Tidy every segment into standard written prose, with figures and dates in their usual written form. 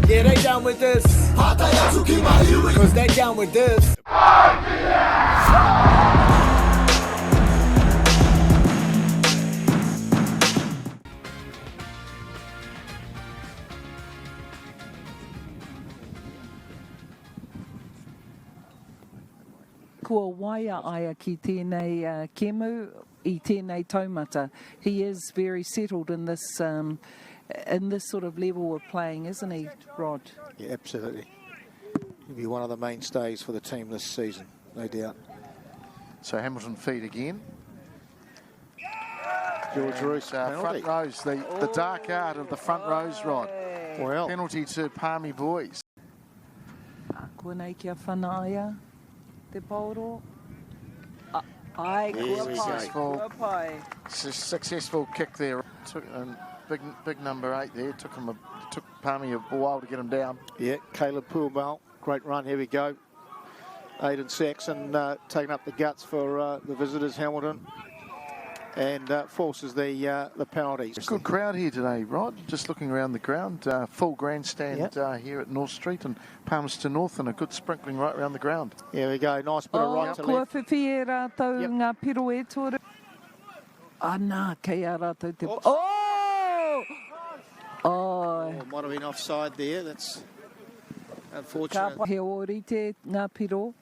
know. Yeah, they down with this. Pātai atu ki my iwi. Cause they down with this. Kua waia aia ki tēnei kemu i tēnei taumata. He is very settled in this, um, in this sort of level of playing, isn't he, Rod? Yeah, absolutely. He'll be one of the mainstays for the team this season, no doubt. So Hamilton feed again. George Roos, uh, front rows, the, the dark art of the front rows, Rod. Well. Penalty to Palmy Boys. Konei kia whanaia te paoro. Ai, kua pai, kua pai. Successful kick there. Took, um, big, big number eight there. Took him a, took Palmy a while to get him down. Yeah, Caleb Puamau, great run. Here we go. Aiden Saxon uh, taking up the guts for uh, the visitors, Hamilton and uh, forces the uh, the penalty. Good crowd here today, Rod. Just looking around the ground, uh, full grandstand yep. uh, here at North Street and Palmerston North, and a good sprinkling right around the ground. Here we go. Nice bit of right to kua left. whiwhi e rātou Yep. ngā piro e toru. Ana, kei a rātou te... Oh! Oh! Oh, might have been offside there. That's Ka unfortunate. pai. He ōrite ngā piro.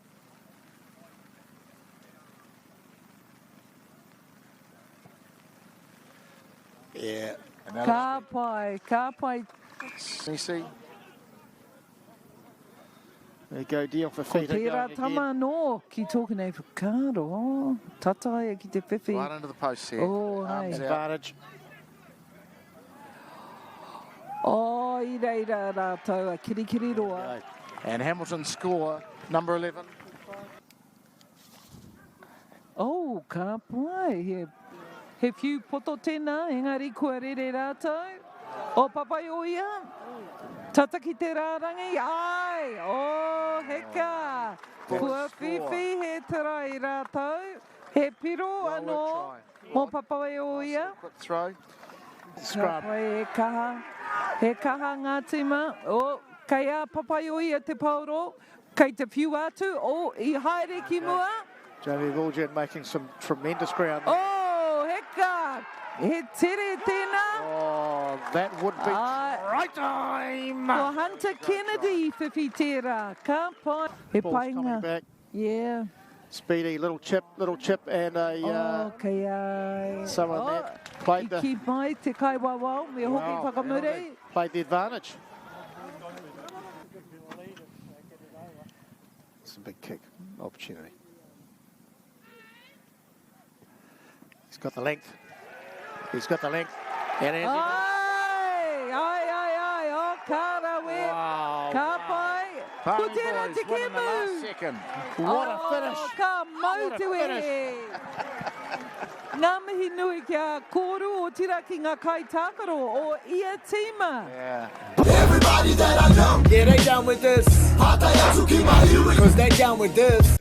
Yeah. Ka pai, ka pai. Nisi. There you go, Dion Ko Fafita tērā going tama again. anō ki tōku nei whakaaro, tataia ki te whiwhi. Right under the post here. Oh, Arms hey. out. Advantage. Oh, i reira rātou a Kirikiriroa. And Hamilton score, number 11. Oh, ka pai. He, he whiu poto tēnā, engari kua rere rātou. O Papaioia, tata ki te rārangi, ai, oh, heka. Kua whiwhi he tarai rātou, he piro anō mō Papaioia. Quick throw. Ka pai, he kaha, he kaha ngā tīma. Oh, kei a Papaioia te paoro, Kei te whiu atu, oh, i haere ki mua. Jamie Viljoen making some tremendous ground there. Oh, heka! He tere tēnā. Oh, that would be uh, try time! Ko Hunter Kennedy whiwhi tērā. Ka pai. He Ball's coming painga. back. Yeah. Speedy, little chip, little chip, and a... Uh, oh, kei ai. Someone oh, that played the... I ki mai te kaiwawao, me hoki Wow, whakamuri. Played the advantage. It's a big kick opportunity. He's got the length. He's got the length. And Andy. Ai, ai, ai, ai, oh, ka rawe. Wow. Ka pai. Ko Palmy tērā Boys te win in the last kēmu. second. What a Oh, finish. Ka mau What a te wehe. Ngā mihi nui ki a kōru o tira ki ngā kaitākaro o ia tīma. Yeah. Everybody that I know. Yeah, they down with this. Pātai atu ki my iwi. Cause they down with this.